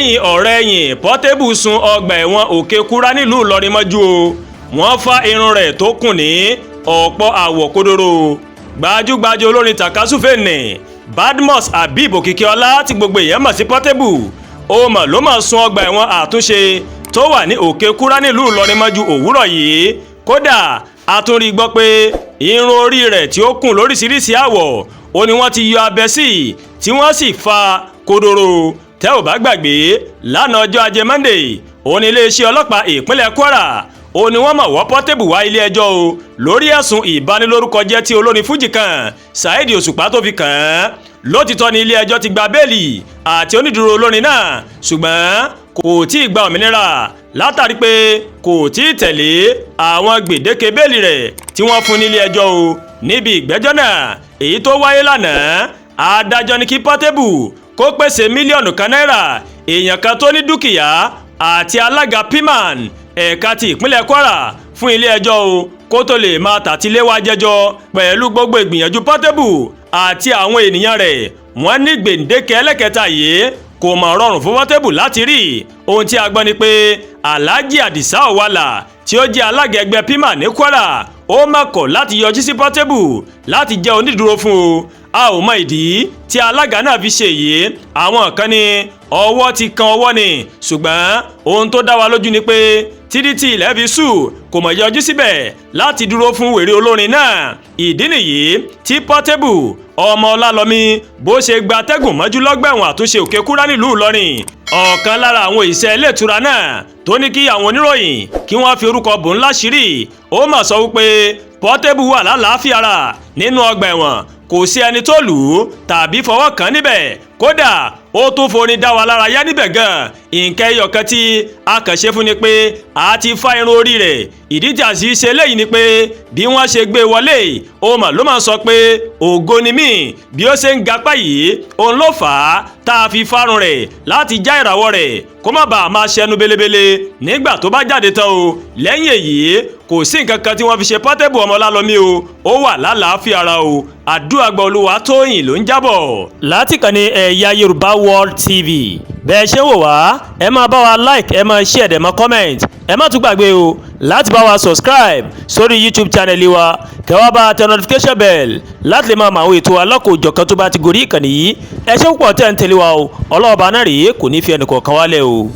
Lẹ́yìn ọ̀rẹyìn, Portable sun ọgbà ẹ̀wọ̀n Òkè Kúrá nílùú Ìlọrin mọ́jú o. Wọ́n fá irun rẹ̀ tó kùn ní ọ̀pọ̀ àwọ̀ kódóró. Gbajúgbajà olórin tàkasúfèé ní Badmus Habib Òkìkíọlá, tí gbogbo èèyàn mọ̀ sí Portable, ó mọ̀ ló mọ̀ sun ọgbà ẹ̀wọ̀n àtúnṣe tó wà ní Òkè Kúrá nílùú Ìlọrin mọ́jú òwúrọ̀ yìí. Kódà, a tún rí gbọ́ pé irun orí rẹ̀ tí ó kùn lóríṣiríṣi àwọ̀, ó ní wọ́n ti yọ abẹ sí, tí wọ́n sì fa kódóró. Tẹ́ ò bá gbàgbé, lánàá ọjọ́ Ajé Monday, òun ní iléeṣẹ́ ọlọ́pàá ìpínlẹ̀ Kwara, ó ní wọ́n mọ̀ wọ́ Portable wá ilé ẹjọ́ o, lórí ẹ̀sùn ìbanilórúkọjẹ́ tí olórin fújì kan Saheed Òṣùpá tó fi kàn án. Lótìtọ́ ni ilé ẹjọ́ ti gba béèlì àti onídùúró olórin náà, ṣùgbọ́n kò tí ì gba òmìnira látàrí pé kò tí ì tẹ̀lé àwọn gbèdéke béèlì rẹ̀ tí wọ́n fún nílé ẹjọ́ o. Níbi ìgbẹ́jọ́ náà èyí tó wáyé lánàá, adájọ́ ní kí Portable kó pèsè 1 mílíọ̀nù náírà, èèyàn kan tó ní dúkìá àti alága PMAN ẹ̀ka ti ìpínlẹ̀ Kwara fún ilé ẹjọ́ o, kó tó lè máa tàtíléwá jẹ́jọ́. Pẹ̀lú gbogbo ìgbìyànjú Portable àti àwọn ènìyàn rẹ̀, wọ́n ní gbèǹdéke ẹlẹ́kẹta yìí kò mọ̀ rọrùn fún Portable láti rí. Ohun tí a gbọ́ ni pé Alhaji Adisa Owala, tí ó jẹ́ alága ẹgbẹ́ PMAN ní Kwara, ó má kọ̀ láti yọjú sí Portable láti jẹ́ onídùúró fún o. A ò mọ ìdí tí alága náà fi ṣe èyí. Àwọn kan ní ọwọ́ ti kan ọwọ́ ni, ṣùgbọ́n ohun tó dá wa lójú ni pé títí tí ilẹ̀ fi ṣú, kò mọ̀ yọjú síbẹ̀ láti dúró fún wèrè olórin náà. Ìdí nìyí tí Portable ọmọ Ọlálọ́mí bó ṣe gba atẹ́gùn mọ́jú lọ́gbà ẹ̀wọ̀n àtúnṣe Òkè Kúrá nílùú Ìlọrin. Ọ̀kan lára àwọn òṣìṣẹ́ ilé ìtura náà tó ní kí àwọn oníròyìn kí wọ́n fi orúkọ bò ń láṣìírí, ó mà sọ wípé Portable wà lálàáfíà ara nínú ọgbà ẹ̀wọ̀n, kò sí ẹni tó lù ú tàbí fọwọ́ kàn níbẹ̀. Kódà, ó tún forin dá wa lára yá níbẹ̀ gan. Nǹkan ẹyọ kan tí a kàn ṣe fún ni pé a ti fá irun orí rẹ̀. Ìdí tí a sì ṣe léyìí ni pé bí wọ́n ṣe gbé wọlé, ó mà ló máa sọ pé ògo ni mí. Bí ó ṣe ń gapá yìí, òun ló fà á tá a fi fárun rẹ̀ láti já ìràwọ̀ rẹ̀, kó má bàa máa ṣẹnu belebele nígbà tó bá jáde tán o. Lẹ́yìn èyí, kò sí nǹkan kan tí wọ́n fi ṣe Portable ọmọ Ọlálọ́mí o. Ó wà lálàáfíà ara o. Àdúrà gba. Olúwa Tóyìn ló ń jábọ̀ láti kàn ní Ẹ̀yà Yorùbá World TV. Bẹ́ẹ̀ ṣe ń wò wá, ẹ máa bá wa like, ẹ máa share, dẹ̀ máa comment. Ẹ má tún gbàgbé o láti bá wa subscribe sórí YouTube channel wa, kẹ́ wá bá tẹ notification bell láti lè máa mọ àwọn ètò alọ́kòòjọ̀kan tó bá ti gorí ìkànnì yìí. Ẹ ṣé púpọ̀ tẹ́ ń tẹ̀lé wa o. Ọlọ́ọ̀bá náà rèé, kò ní fi ẹnì kọ̀ọ̀kan wálẹ̀ o.